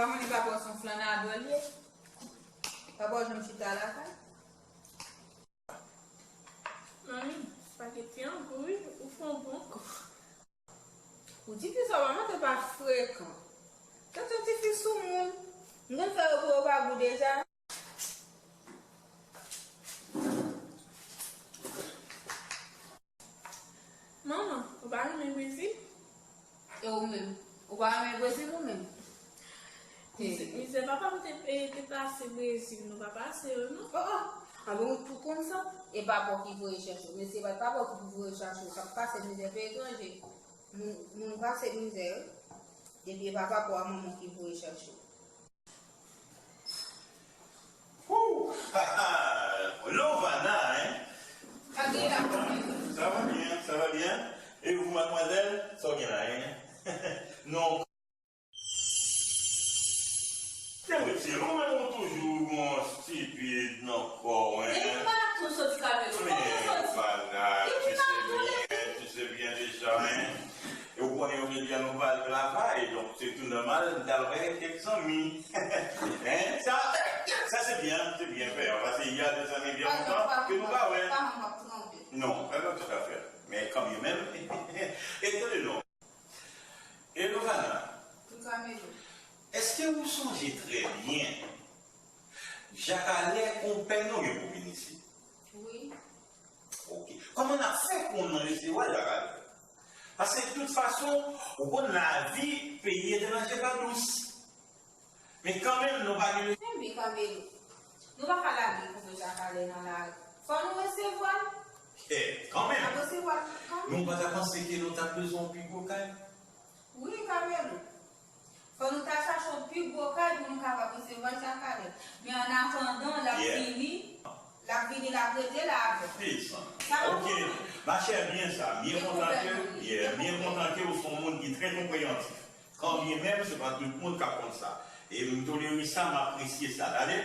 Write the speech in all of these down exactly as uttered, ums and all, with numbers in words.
Pa konnen papa w se yon flannadò l ye. Papa w janm chita lakay. Manmi, espageti an gou wi, ou fè yon bon gou. Ou tifi sa w pa mande pa frekan. Tèt yon tifi soumoun. M konn fè yo pou yo pa gou deja. Manman, ou pa renmen Brezil? E ou menm? Ou pa renmen Brezil ou menm? Mizè, mizè papa m te, e, te pase Brezil, nou pa pase yo, non? Oh, oh! Anben, ou tou konn sa? E papa w ki voye chèche w. Men si se pa t papa w ki voye chèche w, t ap pase mizè peyi etranje. Moun, moun pase mizè, wi. Depi e pa papa w a manman w ki voye chèche w. Wouh! Lovana, hein? Sa va bien, ça va bien. Et vous, mademoiselle? Sa w gen la, hein? Non. Se vre, se ou menm ou toujou gon stipid nan kò w, hein? Depi maten ou soti Kamelo, kote w soti? Depi maten ou leve. Tu sais bien déjà, hein? E ou konnen yo te di a nou pa al travay, donk se tou nòmal, m t al wè kèk zanmi. Hein? Sa, sa se byen, se byen fè, paske y a des amis bien lontan ke nou pa wè. Non, pa tout à fait. Men kanmenm. E tande non. Elovana, èske ou sonje trè byen Jakalè konpè nou gen pou vin isit? Wi. Ok. Kòman n ap fè pou n resevwa Jakalè? Paske de tout fason, ou konn lavi peyi etranje pa dous. Men kanmenm, nou pa gen le... Men bi Kamelo, nou pa ka lage konpè Jakalè nan lari. Fò nou resevwa l. Eh, kanmenm. N ap resevwa l kanmenm. Men ou pa ta panse ke nou ta bezwen yon pi gwo kay? Wi, Kamelo. Fò nou ta chache yon pi gwo kay pou nou kapab resevwa Jakalè. Men annatandan, l ap vini, l ap vini, l ap rete la avè w. Sa va konprann? Ma chère, byen sa. M byen kontan ke, yeah, m byen kontan ke ou se yon moun ki trè konpreyansif. Kanbyen menm, se pa tout moun k ap konn sa. E m tolere sa, m apresye sa. Tande?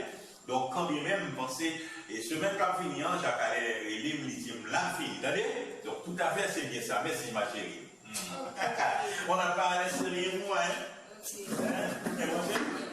Donk, kanbyen menm, m panse, e semèn k ap vini an, Jakalè rele m, li di m, l ap vini. Tande? Donk, toutafè, se byen sa. Mèsi, ma chérie. Hmm. On n'a pas à laisser rien pour moi, hein? Hein? E mwen, se